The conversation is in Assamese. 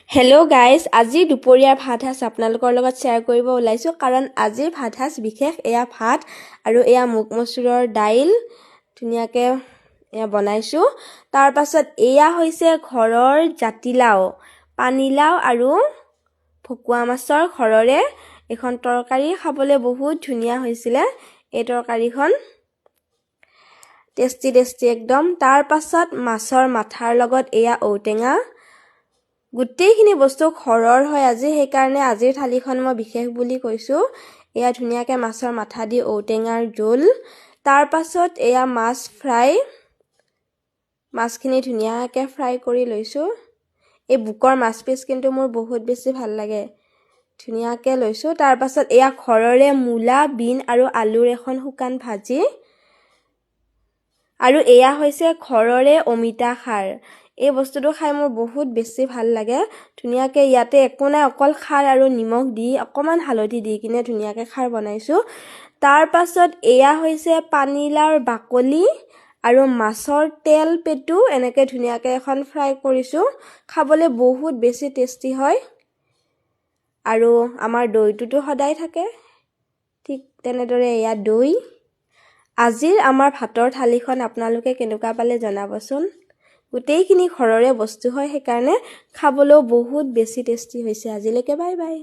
হেল্ল' গাইজ, আজি দুপৰীয়াৰ ভাত সাজ আপোনালোকৰ লগত শ্বেয়াৰ কৰিব ওলাইছোঁ, কাৰণ আজিৰ ভাত সাজ বিশেষ। এয়া ভাত আৰু এয়া মুগ মচুৰৰ দাইল ধুনীয়াকৈ এয়া বনাইছোঁ। তাৰপাছত এয়া হৈছে ঘৰৰ জাতিলাও, পানীলাও আৰু ভকুৱা মাছৰ ঘৰৰে এইখন তৰকাৰী। খাবলৈ বহুত ধুনীয়া হৈছিলে এই তৰকাৰীখন, টেষ্টি টেষ্টি একদম। তাৰপাছত মাছৰ মাথাৰ লগত এয়া ঔটেঙা। গোটেইখিনি বস্তু ঘৰৰ হয় আজি, সেইকাৰণে আজিৰ থালিখন মই বিশেষ বুলি কৈছোঁ। এয়া ধুনীয়াকৈ মাছৰ মাথা দি ঔটেঙাৰ জোল। তাৰপাছত এয়া মাছ ফ্ৰাই, মাছখিনি ধুনীয়াকৈ ফ্ৰাই কৰি লৈছোঁ। এই বুকৰ মাছ পিচ কিন্তু মোৰ বহুত বেছি ভাল লাগে, ধুনীয়াকৈ লৈছোঁ। তাৰপাছত এয়া ঘৰৰে মূলা, বিন আৰু আলুৰ এখন শুকান ভাজি। আৰু এয়া হৈছে ঘৰৰে অমিতা খাৰ। এই বস্তুটো খাই মোৰ বহুত বেছি ভাল লাগে। ধুনীয়াকৈ ইয়াতে একো নাই, অকল খাৰ আৰু নিমখ দি অকণমান হালধি দি কিনে ধুনীয়াকৈ খাৰ বনাইছোঁ। তাৰপাছত এয়া হৈছে পানীলাওৰ বাকলি আৰু মাছৰ তেল পেটু, এনেকৈ ধুনীয়াকৈ এখন ফ্ৰাই কৰিছোঁ। খাবলৈ বহুত বেছি টেষ্টি হয়। আৰু আমাৰ দৈটোতো সদায় থাকে, ঠিক তেনেদৰে এয়া দৈ। আজিৰ আমাৰ ভাতৰ থালিখন আপোনালোকে কেনেকুৱা পালে জনাবচোন। গোটেইখিনি ঘৰৰে বস্তু হয়, সেইকাৰণে খাবলৈও বহুত বেছি টেষ্টি হৈছে। আজিলৈকে বাই বাই।